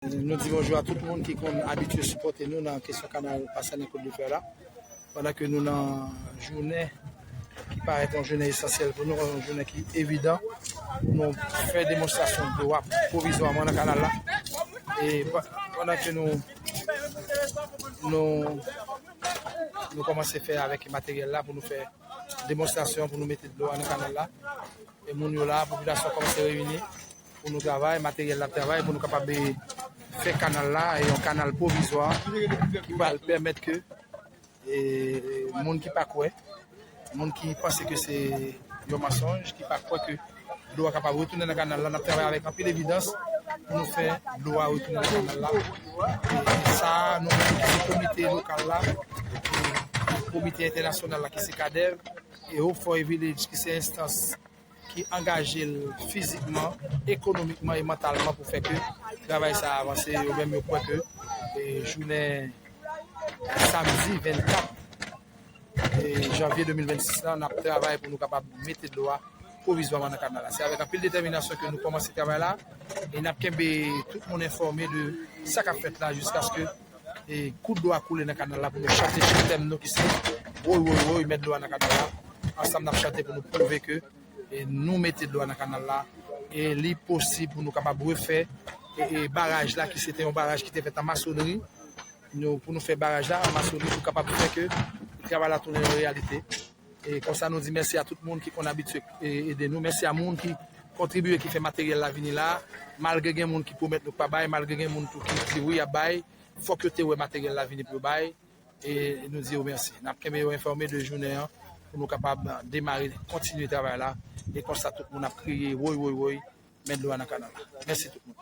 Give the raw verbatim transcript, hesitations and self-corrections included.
Nou di bonjou a tout moun ki konn abitye sipòte nou nan kesyon kanal Pasay nan Kot de Fè la. Pandan ke nou nan jounen ki parèt yon jounen esansyèl pou nou, yon jounen ki evidan, nou fè demonstrasyon dlo a pwovizwaman nan kanal la. E pa- pandan ke nou nou nou kòmanse fè avèk materyèl la pou nou fè demonstrasyon pou nou mete dlo a nan kanal la. E moun yo la, popilasyon kòmanse reyini pou nou travay, materyèl la ap travay pou nou kapab fè kanal la, e yon kanal pwovizwa ki pral pèmèt ke e, moun ki pa kwè, moun ki panse ke se yon mansonj, ki pa kwè ke dlo a kapab retounen nan kanal la, n ap travay avèk anpil evidans pou nou fè dlo a retounen nan kanal la. E sa, nou menm ki se komite lokal la, e komite entènasyonal la ki se kadèv, e Hope for a Village ki se enstans ki angaje l fizikman, ekonomikman e mantalman pou fè ke travay sa a avanse. Yo menm yo kwè ke e, jounen samdi vennkat e, janvye de mil vennsis la, n ap travay pou nou kapab mete dlo a pwovizwaman nan kanal la. Se avèk anpil detèminasyon ke nou kòmanse travay la e n ap kenbe tout moun enfòme de sa k ap fèt la jiskaske e, kout dlo a koule nan kanal la pou nou chante sou tèm nou ki se woy, woy, woy, met dlo a nan kanal la. Ansanm, n ap chante pou nou pwouve ke e, nou mete dlo a nan kanal la e li posib pou nou kapab refè e, e, baraj la ki se te yon baraj ki te fèt an masonri. Nou, pou nou fè baraj la an masonri pou kapab fè ke travay la tounen yon reyalite. E konsa nou di mèsi a tout moun ki konn abitye e, ede nou. Mèsi a moun ki kontribye, ki fè materyèl la vini la. Malgre gen moun ki pwomèt nou k pa bay, malgre gen moun tou ki di wi y ap bay, fòk yo te wè materyèl la vini pou yo bay. E nou di yo mèsi. N ap kenbe yo enfòme de jounen an pou nou kapab demare, kontinye travay la. E konsa tout moun ap kriye woy, woy, woy, met dlo a nan kanal la. Mèsi tout moun.